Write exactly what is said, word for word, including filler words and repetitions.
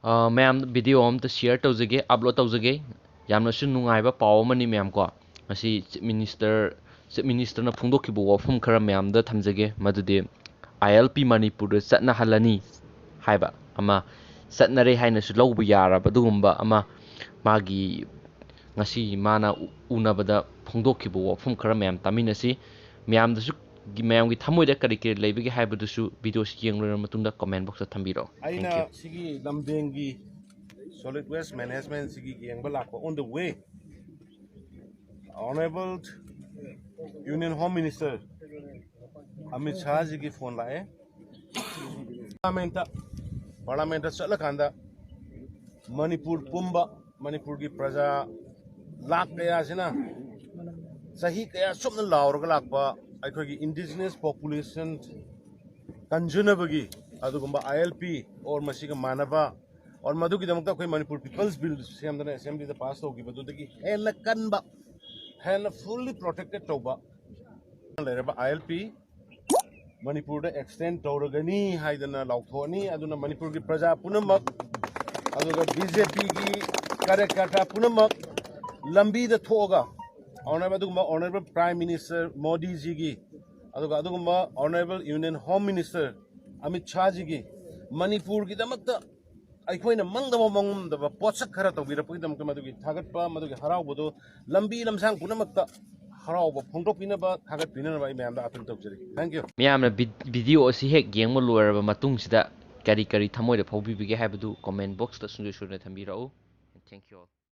ꯑ, ꯃꯌꯥꯝ video ꯑꯝꯇ share ꯇꯧꯖꯒꯦ, upload ꯇꯧꯖꯒꯦ꯫ ꯌꯥꯝꯅꯁꯨ ꯅꯨꯡꯉꯥꯏꯕ ꯄꯥꯎ ꯑꯃꯅꯤ ꯃꯌꯥꯝ ꯀꯣ꯫ ꯉꯁꯤ Chief Minister, Chief Ministerꯅ ꯐꯣꯡꯗꯣꯛꯈꯤꯕ ꯋꯥꯐꯝ ꯈꯔ ꯃꯌꯥꯝꯗ ꯊꯝꯖꯒꯦ꯫ ꯃꯗꯨꯗꯤ I L P ꯃꯅꯤꯄꯨꯔꯗ ꯆꯠꯅꯍꯜꯂꯅꯤ ꯍꯥꯏꯕ ꯑꯃ, ꯆꯠꯅꯔꯦ ꯍꯥꯏꯅꯁꯨ ꯂꯧꯕ ꯌꯥꯔꯕ ꯑꯗꯨꯒꯨꯝꯕ ꯑꯃ, ꯃꯥꯒꯤ ꯉꯁꯤ ꯃꯥꯅ ꯎ-, ꯎꯅꯕꯗ ꯐꯣꯡꯗꯣꯛꯈꯤꯕ ꯋꯥꯐꯝ ꯈꯔ ꯃꯌꯥꯝ ꯇꯥꯃꯤꯟꯅꯁꯤ꯫ ꯃꯌꯥꯝꯗꯁꯨ, ꯃꯌꯥꯝꯒꯤ ꯊꯃꯣꯏꯗ ꯀꯔꯤ ꯀꯔꯤ ꯂꯩꯕꯒꯦ ꯍꯥꯏꯕꯗꯨꯁꯨ videoꯁꯤ ꯌꯦꯡꯂꯣꯏꯔꯕ ꯃꯇꯨꯡꯗ comment boxꯇ ꯊꯝꯕꯤꯔꯛꯑꯣ꯫ ꯑꯩꯅ Thank you. ꯁꯤꯒꯤ ꯂꯝꯗꯦꯡꯒꯤ solid waste management ꯁꯤꯒꯤ ꯌꯦꯡꯕ ꯂꯥꯛꯄ on the way, Honorable Union Home Minister Amit ꯁꯥꯍꯖꯤꯒꯤ phone ꯂꯥꯛꯑꯦ꯫ Parliamentꯇ, Parliamentꯇ ꯆꯠꯂꯀꯥꯟꯗ ꯃꯅꯤꯄꯨꯔ ꯄꯨꯝꯕ, ꯃꯅꯤꯄꯨꯔꯒꯤ ꯄ꯭ꯔꯖꯥ ꯂꯥꯈ ꯀꯌꯥꯁꯤꯅ ꯆꯍꯤ ꯀꯌꯥ ꯆꯨꯞꯅ ꯂꯥꯎꯔꯒ ꯂꯥꯛꯄ ꯑꯩꯈꯣꯏꯒꯤ indigenous population ꯀꯟꯖꯅꯕꯒꯤ ꯑꯗꯨꯒꯨꯝꯕ I L P or ꯃꯁꯤꯒ ꯃꯥꯟꯅꯕ or ꯃꯗꯨꯒꯤꯗꯃꯛꯇ ꯑꯩꯈꯣꯏ ꯃꯅꯤꯄꯨꯔ People's Bill ꯁꯦꯝꯗꯅ Assemblyꯗ pass ꯇꯧꯈꯤꯕꯗꯨꯗꯒꯤ ꯍꯦꯟꯅ ꯀꯟꯕ, ꯍꯦꯟꯅ fully protected ꯇꯧꯕ ꯂꯩꯔꯕ I L P ꯃꯅꯤꯄꯨꯔꯗ extend ꯇꯧꯔꯒꯅꯤ ꯍꯥꯏꯗꯅ ꯂꯥꯎꯊꯣꯛꯑꯅꯤ꯫ ꯑꯗꯨꯅ ꯃꯅꯤꯄꯨꯔꯒꯤ ꯄ꯭ꯔꯖꯥ ꯄꯨꯝꯅꯃꯛ, ꯑꯗꯨꯒ BJPꯒꯤ ꯀꯥꯔꯌꯀꯔꯇꯥ ꯄꯨꯝꯅꯃꯛ ꯂꯝꯕꯤꯗ ꯊꯣꯛꯑꯒ Honorable, ꯑꯗꯨꯒꯨꯝꯕ Honorable Prime Minister ꯃꯣꯗꯤꯖꯤꯒꯤ, ꯑꯗꯨꯒ ꯑꯗꯨꯒꯨꯝꯕ Honorable Union Home Minister Amit ꯁꯥꯍꯖꯤꯒꯤ ꯃꯅꯤꯄꯨꯔꯒꯤꯗꯃꯛꯇ ꯑꯩꯈꯣꯏꯅ ꯃꯪꯗꯕ ꯃꯪꯉꯝꯗꯕ ꯄꯣꯠꯁꯛ ꯈꯔ ꯇꯧꯕꯤꯔꯛꯄꯒꯤꯗꯃꯛꯇ ꯃꯗꯨꯒꯤ ꯊꯥꯒꯠꯄ, ꯃꯗꯨꯒꯤ ꯍꯔꯥꯎꯕꯗꯨ ꯂꯝꯕꯤ ꯂꯝꯁꯥꯡ ꯄꯨꯝꯅꯃꯛꯇ ꯍꯔꯥꯎꯕ ꯐꯣꯡꯗꯣꯛꯄꯤꯅꯕ, ꯊꯥꯒꯠꯄꯤꯅꯅꯕ ꯑꯩ ꯃꯌꯥꯝꯗ appeal ꯇꯧꯖꯔꯤ꯫ Thank you. ꯃꯌꯥꯝꯅ ꯚꯤ-, video ꯑꯁꯤ ꯍꯦꯛ ꯌꯦꯡꯕ ꯂꯣꯏꯔꯕ ꯃꯇꯨꯡꯁꯤꯗ ꯀꯔꯤ ꯀꯔꯤ ꯊꯃꯣꯏꯗ ꯐꯥꯎꯕꯤꯕꯒꯦ ꯍꯥꯏꯕꯗꯨ comment boxꯇ ꯁꯨꯡꯁꯣꯏ ꯁꯣꯏꯗꯅ ꯊꯝꯕꯤꯔꯛꯎ꯫ Thank you all.